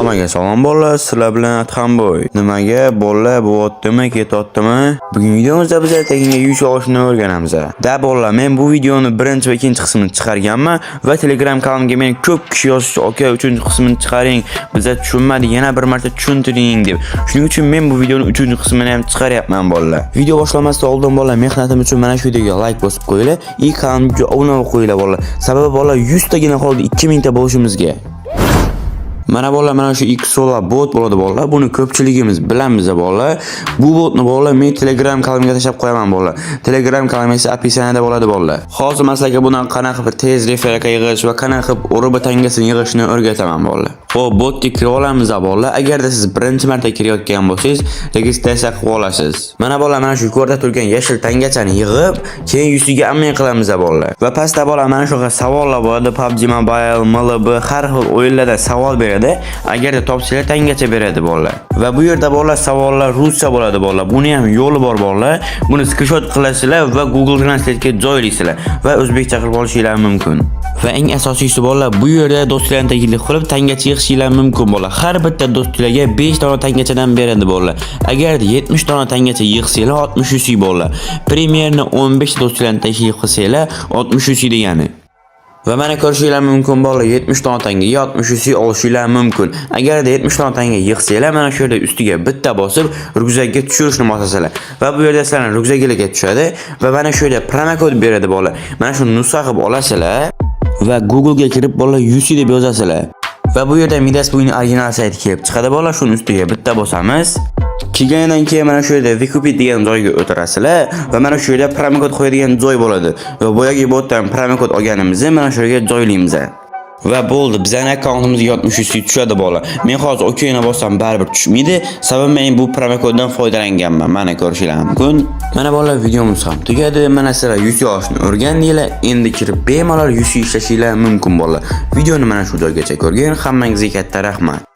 Hammaga salom, bolalar, sizlar bilan Adhamboy. Nimaga bolalar, bo'lyaptimi, ketyaptimi? Bugungi videomizda biz tekinga UC olishni o'rganamiz. Da bolalar, men bu videoni birinchi va ikkinchi qismini chiqarganman va Telegram kanalimga meni ko'p kishi yozishdi, "Aka, uchinchi qismini chiqaring, biza tushunmadik, yana bir marta tushuntiring" deb. Shuning uchun men bu videoni uchinchi qismini ham chiqaryapman, bolalar. Video boshlamasdan oldin, bolalar, mehnatim uchun mana shu videoga like bosib qo'yinglar и kanalimga obuna bo'lib qo'yinglar, bolalar. Sababi, bolalar, 100 tagina qoldi 2000 ta bo'lishimizga. Mana bolalar, mana shu Xsola bot bo'ladi, bolalar. Buni ko'pchiligimiz bilamiz, bolalar. Bu botni, bolalar, men Telegram kanalimga tashlab qo'yaman, bolalar. Telegram kanalim esa описание da bo'ladi, bolalar. Hozir men sizlarga buni qanaqa qilib tez рефералка yig'ish va qanaqa qilib Oroba tangasini yig'ishni o'rgataman, bolalar. Xo'p, botga kirib olamiz, bolalar. Agarda siz birinchi marta kirayotgan bo'lsangiz, registratsiya qilib olasiz. Mana bolalar, mana shu yuqorida turgan yashil tangachani yig'ib, keyin yuziga обмен qilamiz, bolalar. Va pastda, bolalar, mana shunaqa savollar bo'ladi. PUBG Mobile, MLB, har xil o'yinlarda savol beradi. Agarda topsanglar, tangacha beradi, bolalar. Va bu yerda, bolalar, savollar ruscha bo'ladi, bolalar. Buni ham yo'li bor, bolalar. Buni skrinshot qilasizlar va Google Translate'ga joylaysizlar va o'zbekcha qilib olishinglar mumkin. Va eng asosiysi, bolalar, bu yerda do'stlarni taklif qilib tangacha yig'ishinglar mumkin, bolalar. Har bitta do'stlarga 5 dona tangachadan beradi, bolalar. Agarda 70 dona tangacha yig'sanglar, 60 UC, bolalar. Примерно 15 do'stlarni taklif qilsanglar, 60 UC degani. Va mana ko'rishinglar mumkin, bolalar, 70 dona tangaga 60 UC olishinglar mumkin. Agarda 70 dona tanga yig'sanglar, mana shu yerda ustiga bitta bosib, ryukzakga tushirishni bosasizlar. Va bu yerda sizlarning ryukzakingizga tushadi va mana shu yerda promokod beradi, bolalar. Mana shuni nusxa qilib olasizlar va Google ga kirib, bolalar, UC deb yozasizlar. Va bu yerda Midas Buyning original sayti kelib chiqadi, bolalar. Shuni ustiga bitta bosamiz. Kelganidan keyin mana shu yerda "Выкупить" degan joyga o'tirasizlar va mana shu yerda promokod qo'yadigan joy bo'ladi. Va boyagi botdan promokod olganimizni mana shu yerga joylaymiz. Va bo'ldi, bizning akkauntimizga 60 UC tushadi, bola. Men hozir OKni bossam, baribir tushmaydi. Sababi men bu promokoddan foydalanganman. Mana ko'rishinglar mumkin. Mana bolalar, videomiz ham tugadi. Mana sizlar UC olishni o'rgandinglar. Endi kirib bemalol UC ishlashinglar mumkin, bolalar. Videoni mana shu joygacha ko'rgan hammangizga katta rahmat.